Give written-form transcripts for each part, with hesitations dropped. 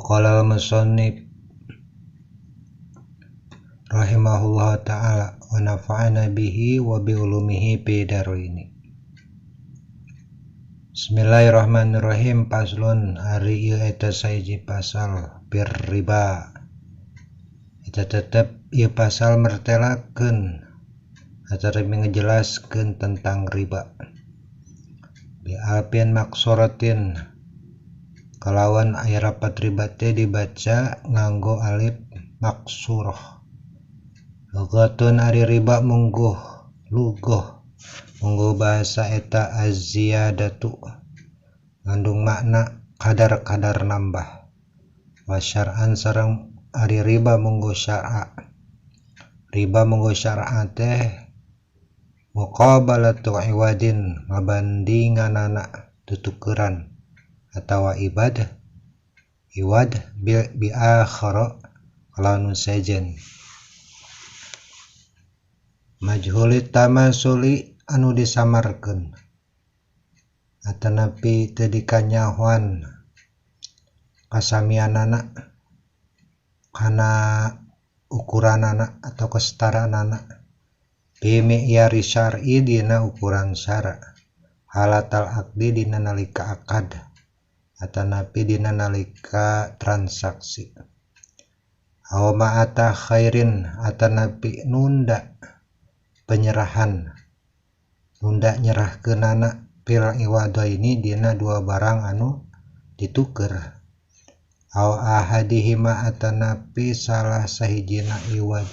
Wa qala al-musannif rahimahullah ta'ala wa nafa'ana bihi wa bi ulumihi fi daraini. Bismillahirrahmanirrahim. Paslon ari ieu eta sahiji pasal bir riba. Eta tetep ieu pasal mertelakeun atawa ngejelaskeun tentang riba. Bi alfin maksuratin kalawan aya rapat riba teh dibaca nganggo alif maksurah. Lugatun ari riba mungguh lugoh mungguh bahasa eta az-ziyadatu ngandung makna kadar-kadar nambah. Wa syar'an sareng ari riba mungguh syar'a. Riba mungguh syar'a teh muqabalatu iwadin ngabandinganana tutukeran atawa ibadah iwad bi akhara kalawan sejen majhulit tamasuli anu disamarkeun atanapi teu dikanyahoan kasamianana kana ukuranana atau kesetaraanana bi mi'yari syar'i dina ukuran syara halatal aqdi dina nalika akad atanapi dina nalika transaksi aw ma'ata khairin atanapi nunda penyerahan nunda nyerahkeunana fil iwadaini dina dua barang anu dituker aw ahadihima atanapi salah sahijina iwad.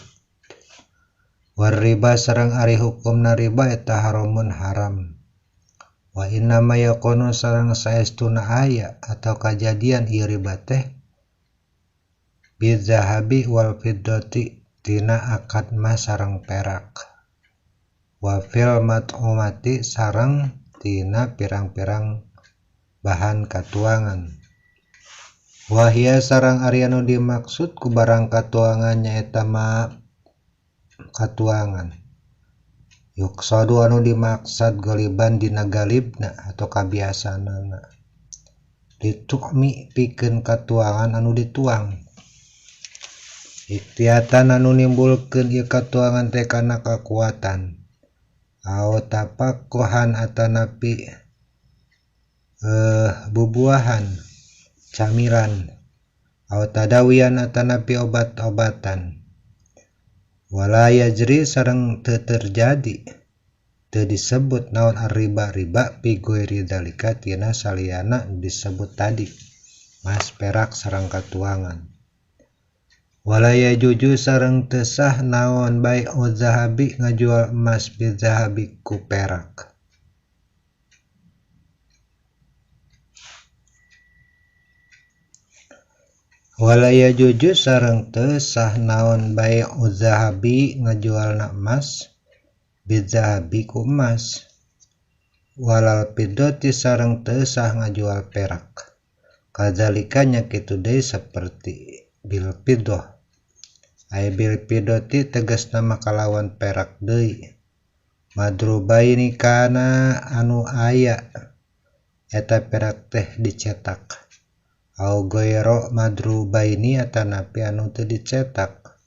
War riba sareng ari hukumna riba eta haramun haram. Wa inna ma yakunu sareng saestuna aya atau kajadian ieu riba teh bizahabi wal fiddati tina akad mas sareng perak wa fil mat'umati sareng tina pirang-pirang bahan katuangan. Wahia sareng ari anu dimaksud ku barang katuangan nyaeta ma katuangan yuksadu anu dimaksad galiban dina galibna atau kabiasaanana ditukmi pikeun katuangan anu dituang iktiatan anu nimbulkeun ieu katuangan teh kana kakuatan aw tapakohan atanapi bubuahan camilan aw tadawian atanapi obat-obatan wala yajri sareng teu terjadi teu disebut naon arriba-riba fi ghairi dzalika tina saliyana disebut tadi mas perak sareng katuangan. Wala yajuju sareng teu sah naon bai'u zahabi ngajual emas bi zahabi ku perak. Wala yajuju sareng teu sah naon bai'u zahabi ngajualna emas bizahabi ku emas walal fiddati sareng teu sah ngajual perak. Kadzalika nya kitu deui saperti bil fiddah. Ai bil fiddati tegasna mah kalawan perak deui. Madrubaini kana anu aya eta perak teh dicetak au ghairu madrubaini atanapi anu teu dicetak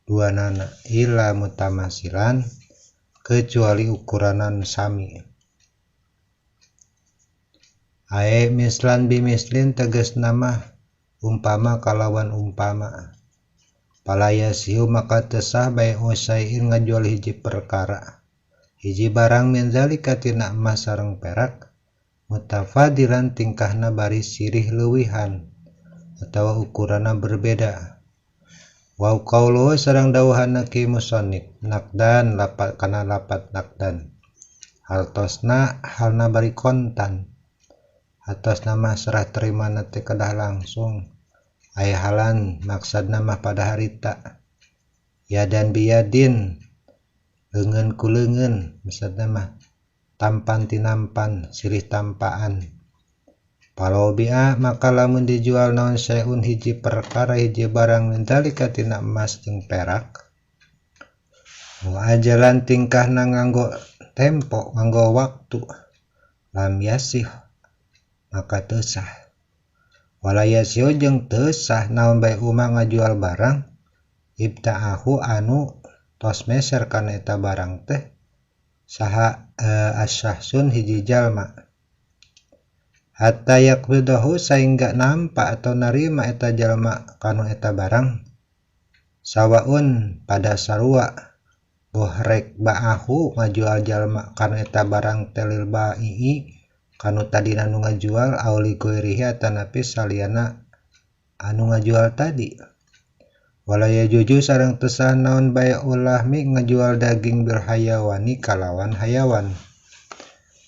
duanana ila mutamasilan kecuali ukuranan sami. Ae mislan bimislin tegasna mah umpama kalawan umpama. Palayasihu maka teu sah bai'u syai'in ngajual hiji perkara hiji barang min zalika tina emas sareng perak mutafadilan tingkahna bari sirih leuwihan atawa ukuranna berbeda. Wa qauluhu sareng dawuhana ki musannif nakdan lapat kana lapat nakdan hartosna halna bari kontan hartosna mah serah terimana teh kedah langsung aya halan maksudna mah pada harita yadan biyadin leungeun ku leungeun maksudna mah tampan tinampan silih tampaan. Palau bi'a maka lamun dijual naon syai'un hiji perkara hiji barang min zalika tina emas jeung perak muajalan tingkahna nganggo tempo nganggo waktu lam yasih maka teu sah. Wala yasiu jeung teu sah naon bai uma ngajual barang ibta'ahu anu tos meser kana eta barang teh saha asyahsun hiji jalma hatta yaqbidahu sahingga nampa atau narima eta jalma kanu eta barang sawaun pada sarua boh rek ba'ahu ngajual jalma kanu eta barang teh lil ba'i kanu tadina nu ngajual auli ghairihi atanapi saliyana anu ngajual tadi. Wala yajuju sareng teu sah naon bai'ul lahmi ngajual daging bil hayawani kalawan hayawan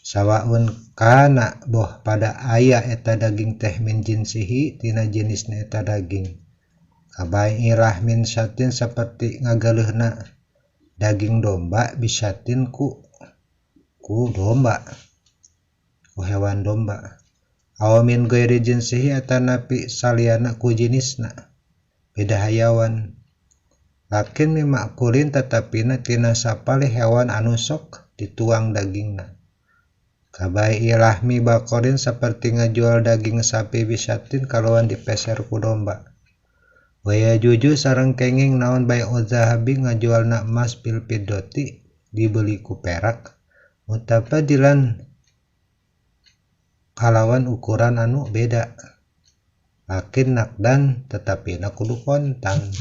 sawaun kana boh pada aya eta daging teh min jinsihi tina jenisna eta daging kabai rahmin syatin saperti ngagaleuhna daging domba bisatin ku domba ku hewan domba aw min ghairi jinsihi atanapi saliyana ku jenisna beda hayawan lakin mimakulin tetapina tina sapalih hewan anu sok dituang dagingna kabai ilahmi bakorin seperti ngajual daging sapi bisatin kalawan dipeser ku domba. Waya juju sareng kenging naon bai'u zahabi ngajualna emas bil fiddati dibeli ku perak mutabadilan kalawan ukuran anu beda lakin nakdan tetapi na kudu kontan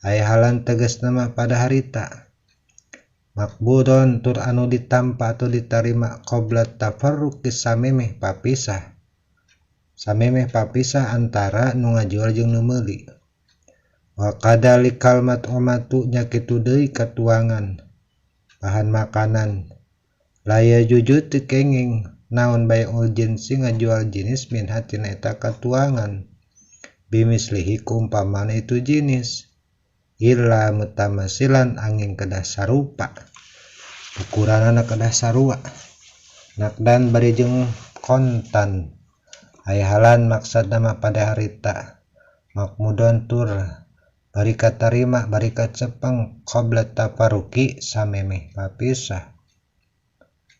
aya halan tegasna mah pada harita makbudon tur anu ditampa atau ditarima qabla tafarruqi samemeh papisah antara nu ngajual jeung nu meuli wa kadalikal mat'umatu nya kitu deui katuangan bahan makanan laya jujud teu kenging naon bai'ul jinsi ngajual jenis min hatina eta katuangan bimislihi kumpamana itu jenis illa mutamasilan angin kedah sarupa ukuranana kedah sarua nakdan bari jeung kontan aya halan maksudna mah pada harita makmudon tur bari katarima bari kacepeng qabla tafaruqi samemeh papisah.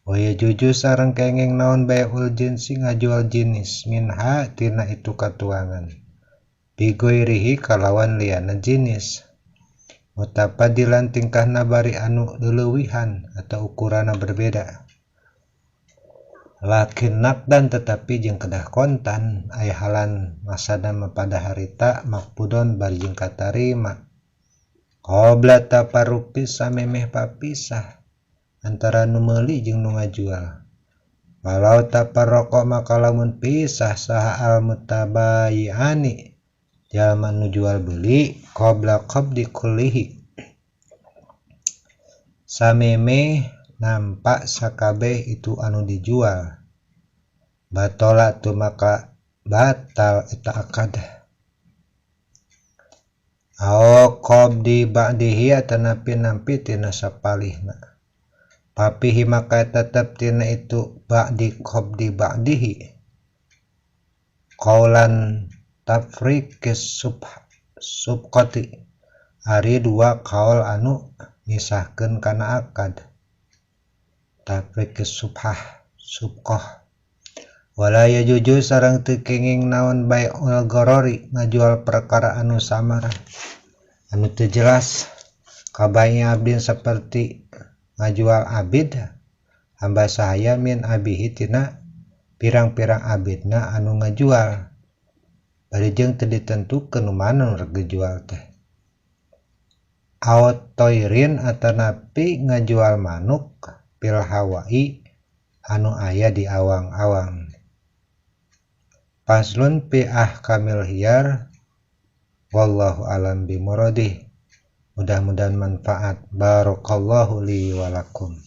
Waya juju sareng kenging naon bai'ul jinsi ngajual jenis minha tina itu katuangan bigoirihi kalawan liana jenis mutapadilan tingkahna bari anu leulewihan atau ukuranna berbeda lakin nakdan tetapi jeung kedah kontan aya halan masada pada harita makbudon bari jeung katarima qabla tafarruqi samemeh papisah antara nu meuli jeung nu ngajual. Walau tafarraqa maka lamun pisah saha al mutabayiani jalma nu jual beli qabla qabdi kullihi samemeh nampak sakabeh itu anu dijual batola tu maka batal eta akad au qabdi ba'dihi atanapi nampi tina sapalihna papihi maka tetep tina itu ba'di qabdi ba'dihi qaulan tafriqis subqati ari dua kaul anu misahkeun kana akad tafriqis subhah subqah. Wala yajuju sareng teu kenging naon bai'ul gharari ngajual perkara anu samar anu teu jelas kabai abdin seperti ngajual abid hamba sahaya min abihi tina pirang-pirang abidna anu ngajual bari jeung teu ditentukeun nu mana nu rek dijual teh aw toirin atanapi ngajual manuk pil hawai anu aya di awang-awang. Faslun fi ahkamil hiyar wallahu alam bi muradih. Mudah-mudahan manfaat. Barakallahu li wa lakum.